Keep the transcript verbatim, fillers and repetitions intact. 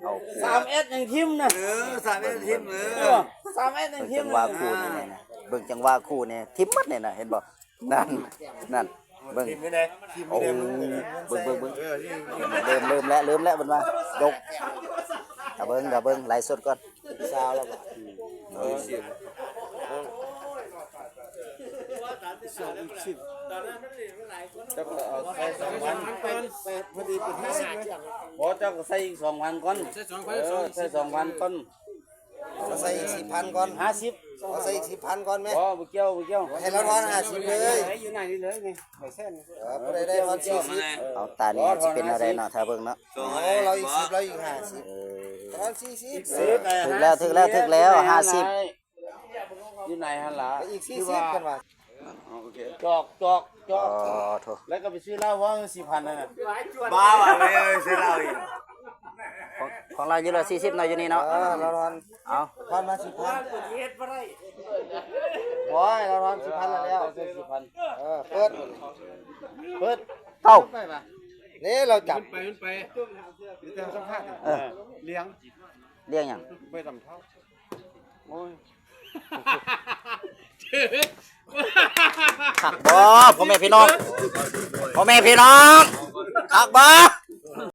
เอาคู่ สามเอสยังทิ่มนะ เออ สามเอสทิ่ม เออ เออ สามเอสยังทิ่ม เบิ่งจังหวะคู่นี่นะ เบิ่งจังหวะคู่นี่ ทิ่มหมดนี่นะ เห็นบ่ นั่น นั่น เบิ่ง ทิ่มอยู่ไหน โอ้ ทิ่มอยู่ไหน เบิ่ง เบิ่ง เบิ่ง เออ ทิ่มอยู่ไหน เริ่ม เริ่มแล้ว เริ่มแล้ว เพิ่นว่า ยก ถ้าเบิ่ง ถ้าเบิ่ง ไลฟ์สดก่อน ซาวแล้วบ่ เออ สิบ สองอีกสิบ เจ้าก็เอาใส่สองพัน แปด พอดีเป็นห้าสิบเลย บ่ เจ้าก็ใส่อีกสองพันก่อน ใส่สองพัน เออ สองอีกสิบ ใส่สองพันก่อน เอาใส่อีกสิบพันก่อน ห้าสิบ เอาใส่อีกสิบพันก่อนไหม บ่ บ่เกี่ยว บ่เกี่ยว ให้เราทอนห้าสิบเลย อยู่ไหนนี่เลยนี่ ใบเส้น เออ ผู้ใดได้ทอนสี่สิบ เอาตานี่สิเป็นอะไรเนาะ ถ้าเบิ่งเนาะ โอ้ เราอีกสิบ เราอีกห้าสิบ เออ ทอนสี่สิบ อีกสิบ เออ ถึกแล้ว ถึกแล้ว ถึกแล้ว ห้าสิบ อยู่ไหนหั่นล่ะ อีกสี่สิบกันว่ะ อ๋อ โอเค จอก จอก จอก อ๋อ โถ แล้วก็ไปซื้อเหล้าว่าสี่พันนั่นน่ะ บ้าว่ะ ไม่เอาไปซื้อเหล้าอีก ของ ของเราอยู่ละสี่สิบเนาะ อยู่นี่เนาะ เออ เราทอน เอา ทอนมาสิบพัน โอ้ย เราทอนสิบพันแล้ว เออ ซื้อสี่พัน เออ เปิด เปิด เอ้า ไปปะ นี่เราจับ มันไป มันไป เดี๋ยวจะสัมภาษณ์ เออ เลี้ยง เลี้ยงหยัง ไปตำเท้า โอ้ย คักบ่ พ่อแม่พี่น้อง พ่อแม่พี่น้อง คักบ่